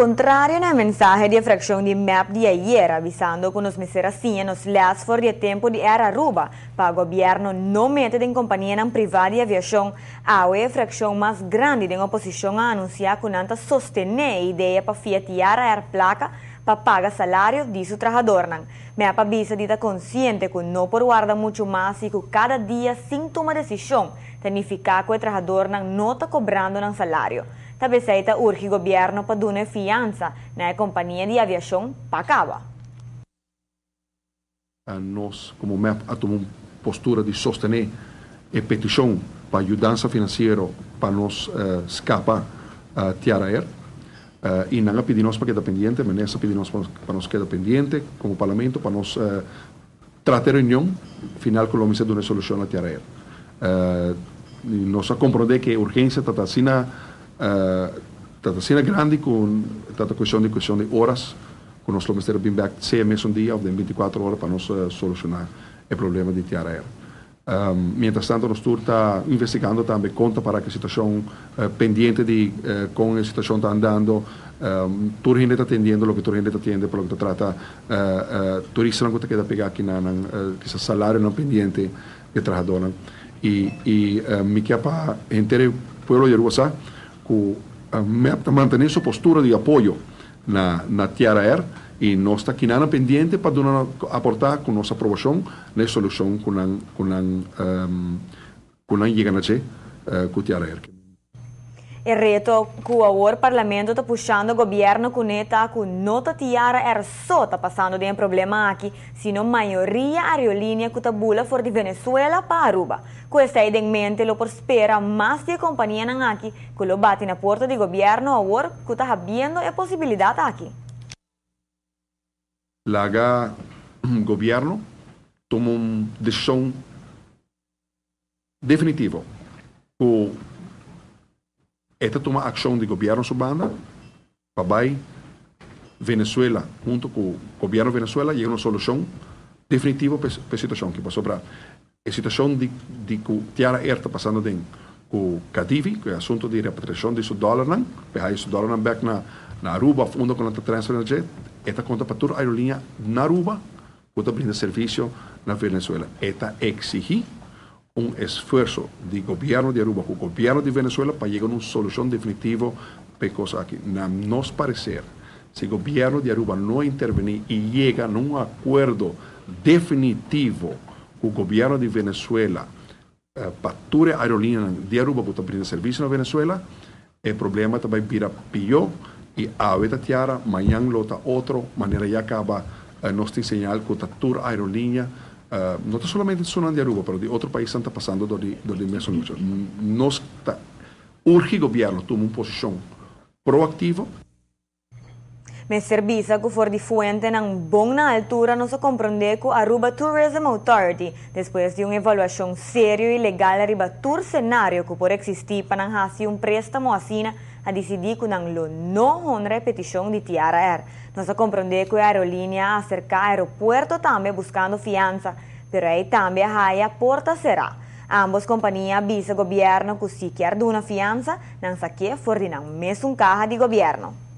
Contrario na mensahe di fraccion di MEP di ayera, avisando cu nos mester a siña nos les for di tempo di Air Aruba, pa gobierno no mete den compania priva di aviacion, awe e fraccion mas grandi di oposicion a anuncia cu nan ta sostene e idea pa fia Tiara Air placa pa paga salario di su trahadornan. MEP a bisa di ta consciente cu no por warda mucho mas y cu cada dia sin tuma decision, significa cu e trahadornan no ta cobrando nan salario. Ta p'esey ta urgi gobierno pa duna fiansa na e compania di aviacion pa caba. Nos, como MEP, a tuma un postura di sostene e peticion pa yudansa financiero pa nos scapa Tiara Air. Y nan a pidi nos pa keda pendiente, minister a pidi nos pa nos keda pendiente como parlamento, pa nos trata e reunion final cu lo mester duna solucion na Tiara Air. Nos a comprende cu e urgencia ta asina grandi cu ta cuestion di horas cu nos lo mester bin back sea mesun dia of den 24 ora pa nos soluciona e problema di Tiara Air. Mientras tanto, nos ta investigando tambe con pa e situacion pendiente di con e situacion ta andando. Tur hende ta atendiendo loke tur hende ta atendiendo, pa loke ta trata turistanan cu ta keda pega aki na cu salarionan pendiente di trahadornan. Y mi kier pa henter pueblo di Aruba sa cu MEP ta mantene su postura di apoyo na Tiara Air y nos ta aki pendiente pa aporta cu nos aprobacion na solucion cu nan yega na dje cu Tiara Air. E reto cu awor parlamento ta pushando gobierno cune ta cu no ta Tiara Air so ta pasando den problema aki, sino mayoria aerolinea cu ta bula for di Venezuela pa Aruba. Cu esey den mente, lo por spera mas di companianan aki cu lo bati na porta di gobierno awor cu ta habiendo e posibilidad aki. Laga gobierno tuma un decision definitivo cu e ta tuma accion di gobierno su banda pa bay Venezuela hunto cu gobierno Venezuela yega un solucion definitivo pa e situacion cu pasobra e situacion di cu Tiara Air ta pasando den cu Cadivi, cu e asunto di repatriacion di su dollarnan, pa su dollarnan back na Aruba, unda cu nan ta transfer na dje, e ta conta pa tur aerolinea na Aruba cu ta brinda servicio na Venezuela. E ta exigi un esfuerso di gobierno di Aruba cu gobierno di Venezuela pa yega na un solucion definitivo pa e cos aki. Na nos parecer, si gobierno di Aruba no interveni y yega na un acuerdo definitivo cu gobierno di Venezuela pa tur aerolinea di Aruba cu ta brinda servicio na Venezuela, e problema ta bay bira pio y awe ta Tiara, mañan lo ta otro, manera ya caba nos tin señal cu ta tur aerolinea, no ta solamente esunnan di Aruba, pero di otro pais ta pasando door di mesun lucha. Nos ta urgi gobierno tuma un posicion proactivo. Mester bisa cu for di fuentenan bon na altura nos a comprende cu Aruba Tourism Authority, despues di un evaluacion serio y legal riba tur scenario cu por existi pa nan haci un prestamo asina, a dicidi cu nan lo no honra e peticion di Tiara Air. Nos a comprende cu e aerolinea a acerca aeropuerto tambe buscando fiansa, pero ey tambe a haya porta cera. Ambos compania a bisa gobierno cu si kier duna fiansa, nan saca for di nan mesun caha di gobierno.